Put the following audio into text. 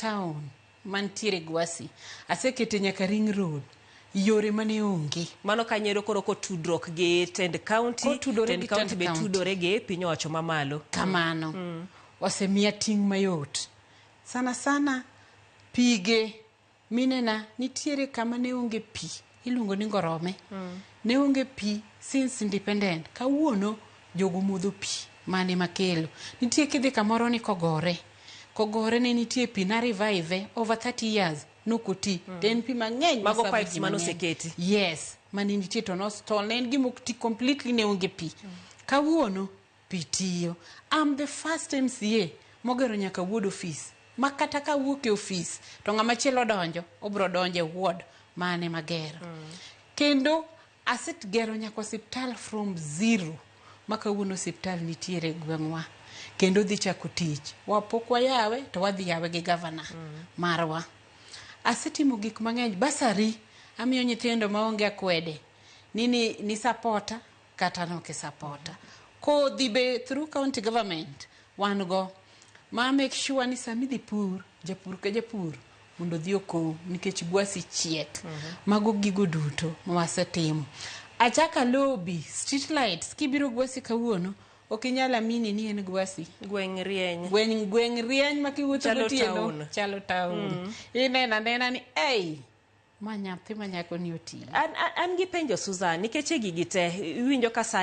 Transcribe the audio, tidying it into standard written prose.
town mantiere Gwasi. Asekete nyaka ring road. Yore mane onge. Mano kanyo koro kotudruok gi tend county, Kotudore tend gi county tend be county. Tudore gi piny owacho mamalo. Kamano. Osemiya ting' mayot. Sana sana pige minena nitiere kama ne onge pi iluongo ni Ngorome. Ne onge pi since independent. Kawuono jogo modho pi mane makelo. Nitie kidhi kamoro ni Kogore. Kogore ne nitie pi na revive over 30 years nokoti. To en pi mang'eny Mago masavo pipes ji mane mang'eny. oseketi. Yes, mane nitie to nostall ne en gima ok ti completely, ne onge pi. Kawuono pi tiyo. I'm the first MCA mogero nyaka ward office. Ma kata kawuok e office to ng'ama chielo donjo, obro donjo e ward mane magero. Kendo asegero nyaka osiptal from zero ma kawuono osiptal nitiere e gweng'wa kendo dhi chako tich. Wapok wayawe to wadhi yawe gi gavana marwa. Asetimo gik mang'eny. Bursary amiyo nyithindo maonge akwede ni supporter kata nok supporter. Kodhi be through county government wan go ma make sure ni sami dhi pur, japur ka japur mondo odhi okom nikech Gwasi chiek. Mago gigo duto ma wasetimo. Achaka lobby street lights kibiro Gwasi kawuono ok inyal amini ni en Gwasi. Gweng' rieny. Gweng' rieny ma kiwuotho Chalo gotieno town. Chalo town. Ineno anena ni ei ma nyathi ma nyako ni otiyo. An gi penjo, Susan, nikech e gigi te iwinjo ka sani